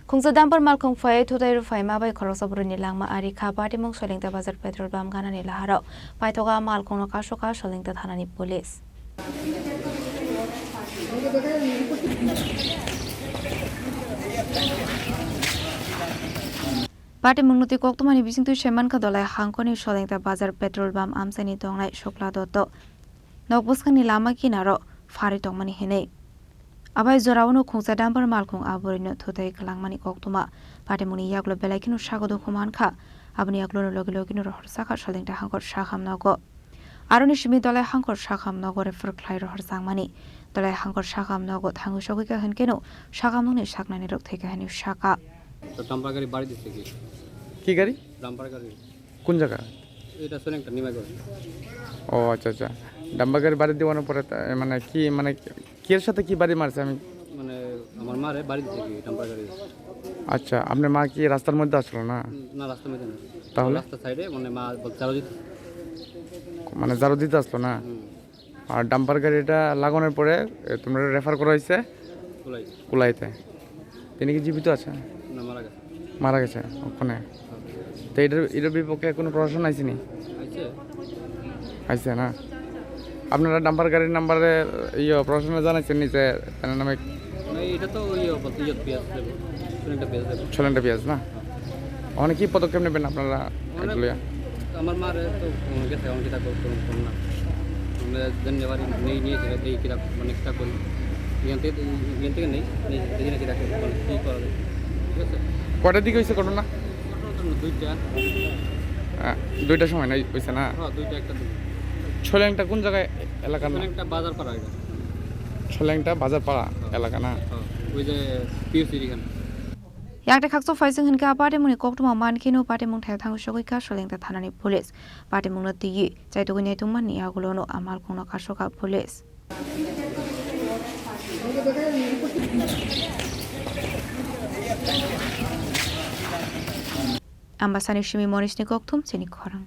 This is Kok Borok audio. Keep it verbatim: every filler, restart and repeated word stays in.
Khungsa dumper malkhung phai thutai rw phaima bai khoroksa bwrwini langma ari kha. Patimung Solengta Bazar petrol pump ganani laharo paithoka malkhungno kasoka Solengta thanani police. Patimungno twi koktwmani bisingtwi saimankha Dolai hangkoni Solengta Bazar petrol pump amchaini tongnai Shukla Dotto nok bwskangni lama kinaro pharwi tongmani hinwi. Abai jorao no khungsa dumper malkhung a bwrwino thutai kwlangmani koktwma. Patimungni yaklo belai kheno sago dukhu mankha. Aboni yaklono logi logino rohor sakha Solengta hangkor sakham nogo. Aroni simi Dolai hangkor sakham nogo refer khlai rohor changmani. Dolai hangkor sakham nogo thangwi sogwi kha hinkeno sakham nokni saknani rok thwi kha hinwi sakha. তো ডাম্পার গাড়ি বাড়ি দিচ্ছে কি? কি গাড়ি? ডাম্পার গাড়ি। কোন জায়গা? এটা সোনাংটা নিমাইগঞ্জ। ও আচ্ছা, আচ্ছা। ডাম্পার গাড়ি বাড়ি দেওয়ানোর পরে তা, মানে কি, মানে কিয়ের সাথে কি বাড়ি মারছে? আমি মানে আমার মারে বাড়ি দিচ্ছে কি ডাম্পার গাড়ি। আচ্ছা, আপনার মা কি রাস্তার মধ্যে আসলো না? না, রাস্তার মধ্যে না। তাহলে? রাস্তার সাইডে মানে মা বল-, ঝাড়ু দিতে। মানে ঝাড়ু দিতে আসলো না? হুম। আর ডাম্পার গাড়িটা লাগানোর পরে, এ, তোমরা রেফার করা হয়েছে কুলাই। কুলাইতে। তিনি কি জীবিত আছেন? না, মারা গেছে। মারা গেছে ওখানে। তো এটার, এটার বিপক্ষে কোনো প্রশাসন আইসেনি? আইছে। আইছে না? আপনারা ডাম্পার গাড়ির নাম্বারে, ইয়ে, প্রশাসনে জানাইছেন নি যে এনার নামে? না, এটা তো ওই, ইয়ে, বলতে ইয়ে পেঁয়াজ দেবো, সোনাংটা পেঁয়াজ দেবো। সোনাংটা পেঁয়াজ না? ওখানে কি পদক্ষেপ নেবেন আপনারা? ওখানে এগুলো? আমার মারে তো, উম, গেছে, এখন কিতা করবো, করবো, করবো না। আমরা জানি না বাড়ি নেই, নিয়ে গেলে এই কিতা, মানে, কিতা করি। এখান থেকে, এখান থেকে নেই, নেই, দেখি না কিতা করবো, মানে, কি করা যায়। ঠিক আছে? কয়টার দিকে হয়েছে ঘটনা? ঘটনা তো দুইটা। আহ, দুইটার সময় না হয়েছে না? হ্যাঁ, দুইটা একটা দিকে। সোনাংটা কোন জায়গায় এলাকার না? সোনাংটা বাজার পাড়া এটা। সোনাংটা বাজার পাড়া হ্যাঁ। এলাকা না? হ্যাঁ, ওই যে পিওসির এখানে। Yakte khakchok phaising hinkhe a patimungni koktwma mankheno patimung thaya thangwi sogwi kha Solengta thanani police. Patimungno twiwi chaitugwi naitungmani yagulono a malkhungno kasokha police. Ambasani simi Monishni kokthum chini khorang.